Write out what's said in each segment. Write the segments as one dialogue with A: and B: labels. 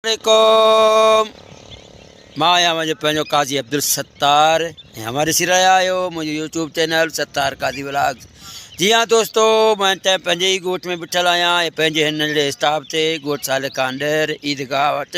A: عليڪم مان آهيان اوهان جو پنهنجو قاضي عبدالستار ۽ اوهان ڏسي رهيا آهيو منهنجو YouTube channel Sattar Qazi vlogs. جي ها دوستو، مان هن ٽائيم پنهنجي ئي ڳوٺ ۾ بيٺل آهيان ۽ پنهنجي هن ننڍڙي اسٽاپ تي ڳوٺ صالح خان ڏهر عيدگاهه وٽ،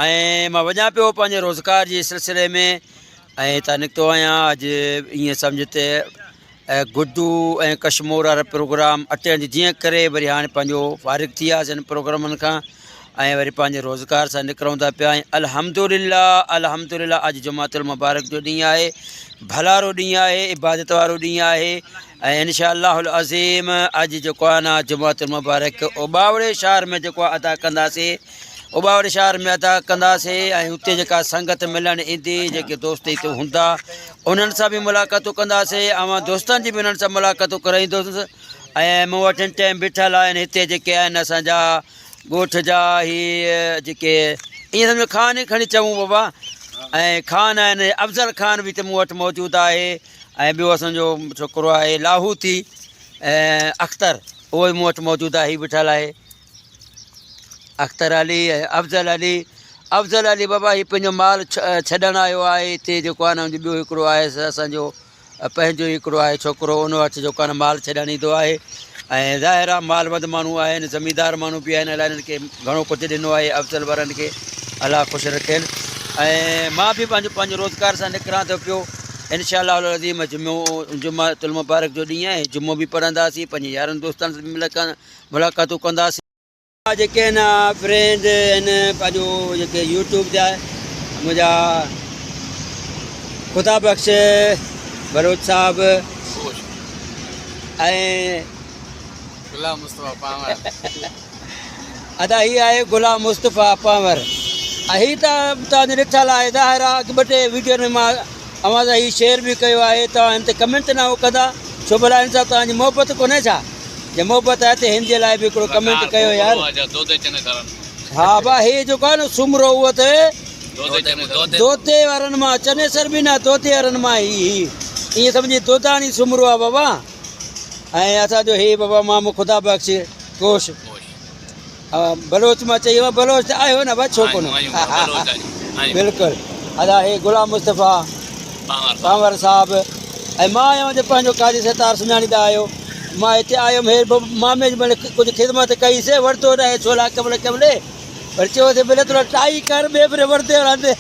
A: ۽ مان وڃان پيو پنهنجي روزگار جي سلسلي ۾ ۽ هتان نڪتو آهيان. اڄ ائين سمجهه ته گڊو ۽ ڪشمور وارا پروگرام اٽينڊ جيئن ڪري وري هاڻي پنهنجو فارغ ٿي وياسين هن پروگرامن کان ۽ وري پنهنجي روزگار سان نڪرون ٿا پيا. ۽ الحمدلله الحمدلله اڄ جمعة المبارڪ جو ڏينهن آهي، ڀلارو ڏينهن آهي، عبادت وارو ڏينهن آهي ۽ انشاء الله العظيم اڄ جيڪو آهي نه جمعة المبارڪ اوٻاوڙي شهر ۾ جيڪو آهي ادا ڪنداسين، اوٻاوڙي شهر ۾ ادا ڪنداسين ۽ اتي جيڪا سنگت ملڻ ايندي، جيڪي دوست هتي هوندا انهن سان به ملاقاتون ڪنداسين، اوهان دوستن جي به انهن سان ملاقاتون ڪرائيندس. ۽ مون وٽ هن ٽائيم بيٺل آهن هتي جيڪي آهن اسان جا ڳوٺ جا هي جيڪي ائين سمجهو خان ئي کڻي چئون بابا، ۽ خان آهن، افضل خان به هتي مون وٽ موجود آهي ۽ ٻيو اسانجو ڇوڪرو آهي لاهوتي اختر، اهو به مون وٽ موجود آهي، هي بيٺل آهي اختر علي ۽ افضل علي. افضل علي بابا هي پنهنجو مال ڇڏڻ آيو آهي هتي، جيڪو آهي نه ان جو ٻيو هڪڙو آهي اسانجو پنهنجو ئي هڪڙو آهي ڇوڪرو، ان وٽ جيڪو آهي نه مال ڇڏڻ ايندو آهي ۽ ظاهر آهي مال وند ماڻهو آهن، زميندار ماڻهو به آهن، الله انهن کي گهڻو ڪجهه ڏنو آهي افضل وارن کي، الله خوش رکين. ۽ مان به پنهنجو پنهنجو روزگار سان نڪران ٿو پيو انشاء الله العظيم. جمعو جمعة المبارڪ جو ڏينهن آهي، جمعو به پڙهنداسين، پنهنجي يارن دوستن سان به ملاقاتون ڪنداسين. جيڪي آهن فرينڊ آهن پنهنجو جيڪي يوٽيوب تي آهي منهنجا خدا بخش بلوچ صاحب ۽
B: غلام مصطفيٰ پانور.
A: ادا هي آهي غلام مصطفيٰ پانور، هي ته توهان جو ڏٺل آهي، ظاهر آهي ٻه ٽي ويڊيو ۾ مان اوهان سان هي شيئر به ڪيو آهي. توهان هن تي ڪمينٽ نه ڪندا ڇو ڀلا؟ هن سان توهان جي محبت ڪونهي ڇا؟ جي محبت آهي ته هن جي لاء به هڪڙو ڪمينٽ ڪيو يار. ها با هي جيڪو آهي نه سومرو اهو ته دودي وارن مان، چنيسر به نه، دودي وارن مان هي هي ائين سمجهي دوداڻي سومرو آهي بابا. ۽ اسان جو هي بابا مامو خدا بخش ڪوش بلوچ مان چئي بلوچ ته آهيو نه ڇو ڪونه؟ بلڪل ادا هي غلام مصطفيٰ پانور صاحب ۽ مان آهيان جو پنهنجو قاضي ستار سڃاڻيندا آهيو. مان هتي آيم هي مامي جي مڙي ڪجهه خدمت ڪئي سي ورتو نه ڇولا ڪبلي ڪبلي پر چيو سي بلي ٿورا ٽائي ڪر ٻئي ڀيري ورتي رهندي.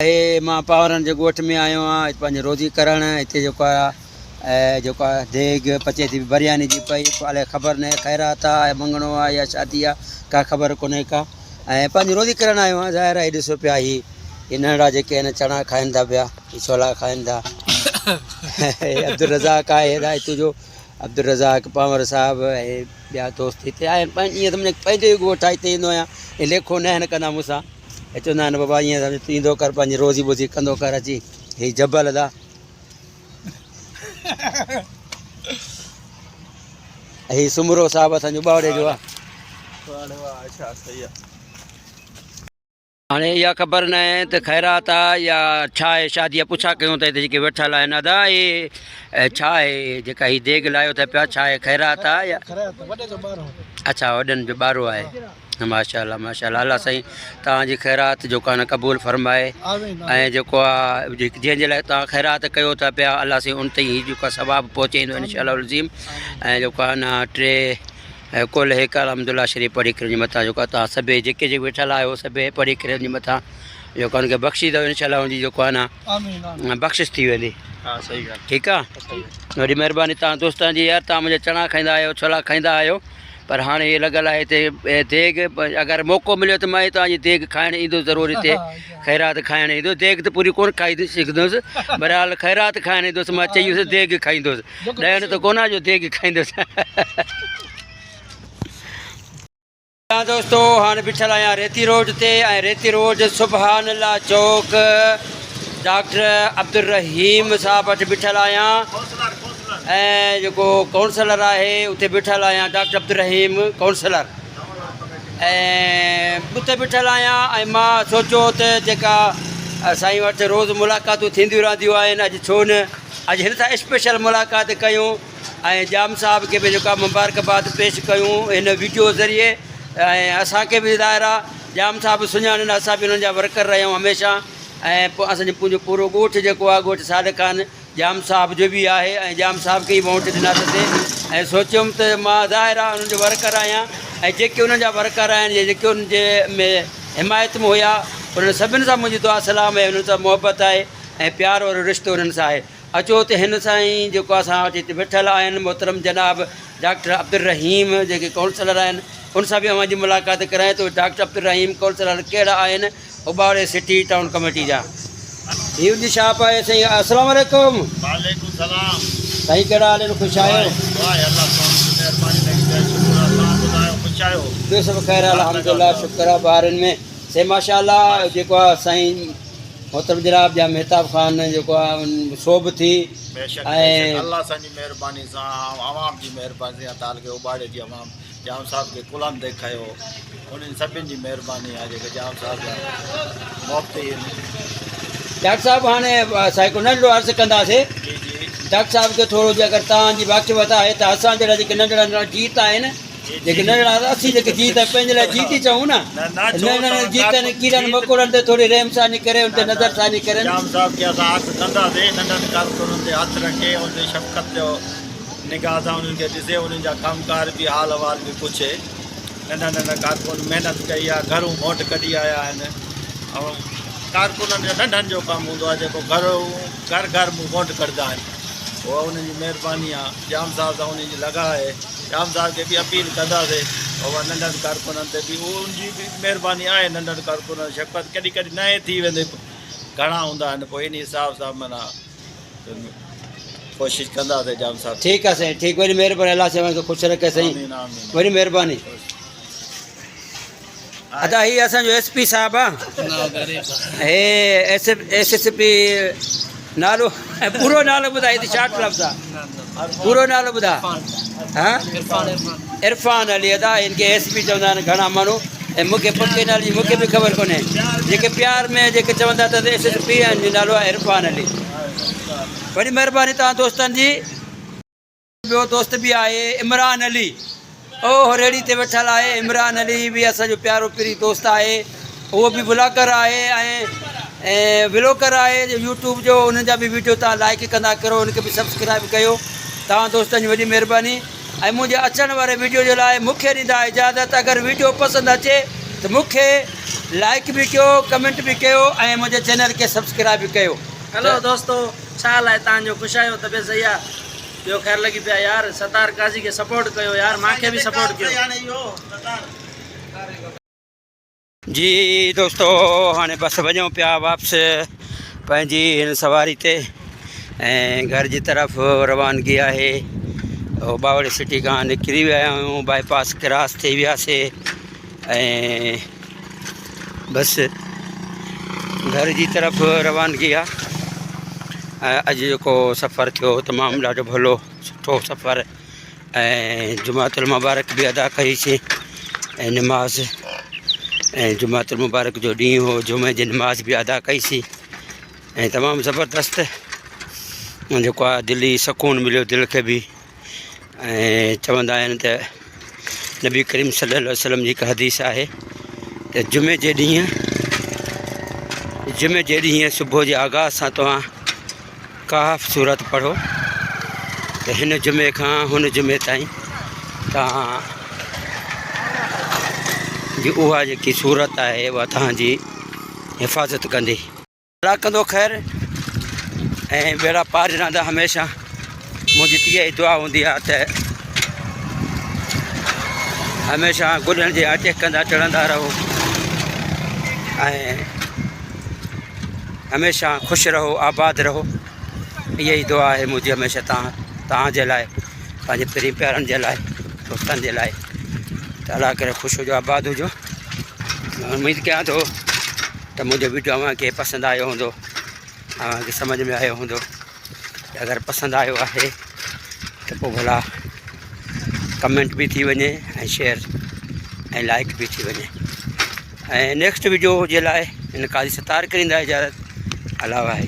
A: هي مان پاورن جي ڳوٺ ۾ آيو آهيان هتي پنهنجي روزي ڪرڻ. هتي جيڪو آهي جيڪو آهي ديگ پچي ٿي برياني جي پئي، الائي خبر ناهي خيرات آهي يا مڱڻو آهي يا شادي آهي، ڪا خبر ڪونهي ڪا. ۽ پنهنجي روزي ڪرڻ آيو آهيان. ظاهر آهي ڏسو پيا هي ننڍڙا جيڪي آهن چڻا کائن ٿا پيا، هي ڇولا کائن ٿا. هي عبدالرزاق آهي هيڏا هتو جو عبدالرزاق پانور صاحب ۽ ٻيا دوست هتي آهن. ائين سمجهه پنهنجو ئي ڳوٺ آهي، هتي ايندو آهيان، هي ليکو نه آهن ڪندا مون سان، هي چوندا آهن بابا ائين سمجهه تون ايندو ڪر پنهنجي روزي بوزي ڪندو ڪر اچي. هي جبل ادا هي سومرو صاحب اسان جو ٻاوڙي جو آهي. هاڻي اها خبر نه آهي ته خيرات آ يا ڇا آهي، شادي آ. پڇا ڪيون ته هتي جيڪي ويٺل آهن، ادا هي ڇا آهي جيڪا هي ديڳ لايو ٿا پيا، ڇا آهي، خيرات آ يا؟ اڇا وڏن جو ٻارو آهي. ماشاء الله ماشاء الله، الله سائين توهان جي خيرات جو ڪان قبول فرمائي ۽ جيڪو آ جنهن جي لاء توهان خيرات ڪيو ٿا پيا الله سائين ان تائين هي جيڪو ثواب پهچائيندو انشاء الله العظيم. ۽ جيڪو آ نه ٽي ڪل هڪ الحمد لله شريف پڙهي ڪري ان جي مٿان جيڪو آ توهان سڀئي جيڪي جيڪي ويٺل آهيو سڀئي پڙهي ڪري ان جي مٿان جيڪو ان کي بخشيندو انشاء الله ان جي جيڪو آ نه بخشش ٿي ويندي. ٺيڪ آ، وڏي مهرباني توهان دوستان جي يار، توهان منهنجا چڻا کائيندا آهيو ڇولا کائيندا آهيو، پر هاڻي هي لڳل آهي هتي ديڳ، اگر موقعو مليو ته مان توهان جي ديڳ کائڻ ايندس ضرور، هتي خيرات کائڻ ايندس. ديڳ ته پوري ڪونه کائي سگهندس، بهرحال خيرات کائڻ ايندس. مان چئي ويس ديڳ کائيندس، ڏهڻ ته ڪونه جو ديڳ کائيندس. دوستو هاڻي بيٺل آهيان ريتي روڊ تي ۽ ريتي روڊ سبحان الله چوڪ ڊاڪٽر عبدالرحيم صاحب وٽ بيٺل آهيان ۽ جيڪو ڪائونسلر آهي اتي بيٺل آهيان، ڊاڪٽر عبدالرحيم ڪائونسلر ۽ اتي بيٺل آهيان. ۽ مان سوچيو ته جيڪا سائين وٽ روز ملاقاتون ٿينديون رهنديون آهن، اڄ ڇو نه اڄ هن سان اسپيشل ملاقات ڪيون ۽ ڄام صاحب کي به جيڪا مبارڪباد پيش ڪيون هن ويڊيو ذريعي. ۽ اسان کي به ظاهر آ ڄام صاحب سڃاڻن اسان به انهن جا ورڪر رهيا آهيون هميشه ۽ پوء اسان جو پنهنجو پورو ڳوٺ جيڪو آ ڳوٺ صادق خان ڄام صاحب جو به آهي ۽ ڄام صاحب کي ئي ووٽ ڏنا اٿسي ۽ سوچيم ته مان ظاهر آ انهن جو ورڪر آهيان ۽ جيڪي انهن جا ورڪر آهن يا جيڪي انهن جي ۾ حمايت ۾ هيا انهن سڀن سان منهنجي دعا سلام ۽ انهن سان محبت آهي ۽ پيار وارو رشتو انهن سان آهي اچو ته هن سائين جيڪو اسان وٽ هتي ويٺل آهن محترم جناب ڊاڪٽر عبدالرحيم جيڪي ڪائونسلر آهن ان سان به اوهان جي ملاقات ڪرايان ٿو ڊاڪٽر عبدالرحيم ڪائونسلر ڪهڙا آهن اوٻاوڙي سٽي ٽائون ڪميٽي جا. هي ان جي شاپ آهي سائين السلام عليڪم.
C: وعليڪم السلام.
A: سائين ڪهڙا حال آهن خوش آهيو.
C: دعا آهي الله سهڻي جي مهرباني لڳي پئي آهي شڪر آهي توهان ٻڌايو خوش آهيو.
A: ٻيو سڀ خير آهي الحمدلله شڪر آهي ٻارن ۾ سائين ماشاءالله جيڪو آهي سائين محترم جناب ڄام مهتاب خان جيڪو آهي ان سوڀ ٿي
C: بيشڪ
A: ۽
C: بيشڪ الله سائين جي مهرباني سان عوام جي مهرباني سان تعلقي اوٻاڙي جي عوام ڄام صاحب کي ڪلهن تي کنيو انهن سڀن جي مهرباني آهي جيڪي ڄام صاحب جا محبتي آهن.
A: ڊاڪٽر صاحب هاڻي اسان هڪ ننڍڙو عرض ڪنداسي
C: جي جي.
A: ڊاڪٽر صاحب کي ٿورو جي اگر توهان جي واقفيت آهي ته اسان جهڙا جيڪي ننڍڙا ننڍڙا جيت آهن جيڪي ننڍڙا اسين جيڪي جيت پنهنجي لاء جيت ئي چئون نه ننڍڙن جيتن ڪيڙن مڪوڙن تي ٿوري رحم ثاني ڪري ان تي نظر ثاني ڪرين.
C: ڄام صاحب کي اسان عرض ڪنداسي ننڍن ڪارڪنن تي هٿ رکي ان تي شفقت جو نگاهه سان انهن کي ڏسي انهن جا ڪم ڪار به حال احوال به پڇي. ننڍا ننڍا ڪارڪن محنت ڪئي آهي گهرون ووٽ ڪڍي آيا آهن ۽ ڪارڪنن جو ننڍن جو ڪم هوندو آهي جيڪو گهر گهر گهر مون ووٽ ڪڍندا آهن اها انهن جي مهرباني آهي ڄام صاحب سان انهن جي لڳاء آهي ڄام صاحب کي به اپيل ڪنداسي اها ننڍن ڪارڪنن تي به اهو ان جي به مهرباني آهي ننڍن ڪارڪنن شفقت ڪڏهن ڪڏهن ناهي ٿي ويندي گهڻا هوندا آهن پوء ان حساب سان معنيٰ ڪوشش ڪنداسين ڄام صاحب.
A: ٺيڪ آ سائين ٺيڪ وڏي مهرباني الله سائين اوهان کي خوش رکي سائين
C: آمين آمين
A: وڏي مهرباني ادا هي اسان جو ايس پي صاحب آ هي ايس ايس پي نالو پورو نالو ٻڌا هي شارٽ لفظ آ پورو نالو ٻڌا ها عرفان علي ادا هن کي ايس پي چوندا آهن گهڻا ماڻهو ۽ مون کي پڪي نالي جي مون کي به خبر ڪونهي جيڪي پيار ۾ جيڪي چوندا ته ايس ايس پي ۽ نالو آهي عرفان علي وڏي مهرباني توهان دوستن جي. ٻيو دوست به آهي عمران علي اوهه ريڙهي تي ويٺل آهي عمران علي به اسان جو پيارو پرين دوست آهي اهو به بلاگر آهي ۽ ولوگر آهي يوٽيوب جو ان جا به ويڊيو توهان لائڪ ڪندا ڪرو ان کي به سبسڪرائب ڪيو توهان دوستن جي وڏي مهرباني ۽ منهنجي اچڻ واري ويڊيو جي لاء مون کي ڏيندا اجازت اگر ويڊيو پسند اچي ته مون کي لائڪ به ڪيو ڪمينٽ به ڪيو ۽ منهنجي چينل کي سبسڪرائب به ڪيو.
D: هلو دوستو ڇا حال آهي توهان جو خوش آهيو طبيعت صحيح آ ٻيو خير لڳي پيا يار ستار قاضي کي سپورٽ ڪيو يار مان کي به سپورٽ ڪيو.
A: جي دوستو هاڻي بس وڃون پيا واپس پنهنجي هن سواري تي ۽ گهر جي طرف روانگي آهي اوٻاوڙي سٽي کان نڪري ويا آهيون باء پاس ڪراس ٿي وياسي ۽ بس گهر جي طرف روانگي آهي ۽ اڄ جيڪو سفر ٿيو تمام ڏاڍو ڀلو سٺو سفر ۽ جمعة المبارڪ به ادا ڪئيسين ۽ نماز ۽ جمعة المبارڪ جو ڏينهن هو جمعي جي نماز به ادا ڪئيسين ۽ تمام زبردست جيڪو آهي دلي سڪون مليو دل کي به ۽ چوندا آهن ته نبي ڪريم صلي الله عليه وسلم جي هڪ حديث آهي ته جمعي جي ڏينهن جمعي جي ڏينهن صبح جي آغاز سان توهان ڪهف سورت پڙهو ته هن جمعي کان هن جمعي تائين توهان جي اها جيڪي سورت آهي اها توهان جي حفاظت ڪندي. الله ڪندو خير ۽ ٻيڙا پار رهندا هميشه منهنجي ته اها ئي دعا هوندي آهي ته هميشه گڏهن جي آٽي ڪندا چڙهندا رهو ۽ هميشه خوش رهو آباد رهو اها ئي دعا آهي منهنجي هميشه تان توهان جي لاء پنهنجي پرين پيارن جي لاء دوستن جي لاء ته الله ڪري خوش هجو آباد هجو اميد ڪيان ٿو ته منهنجو ويڊيو اوهان کي پسند آيو هوندو اوهان کي سمجھ ۾ آيو هوندو اگر پسند آيو آهي ته پوء ڀلا ڪمينٽ به ٿي وڃي ۽ شيئر ۽ لائڪ به ٿي وڃي ۽ نيڪسٽ ويڊيو جي لاء هن قاضي ستار ڪريندا اجازت الله واهي.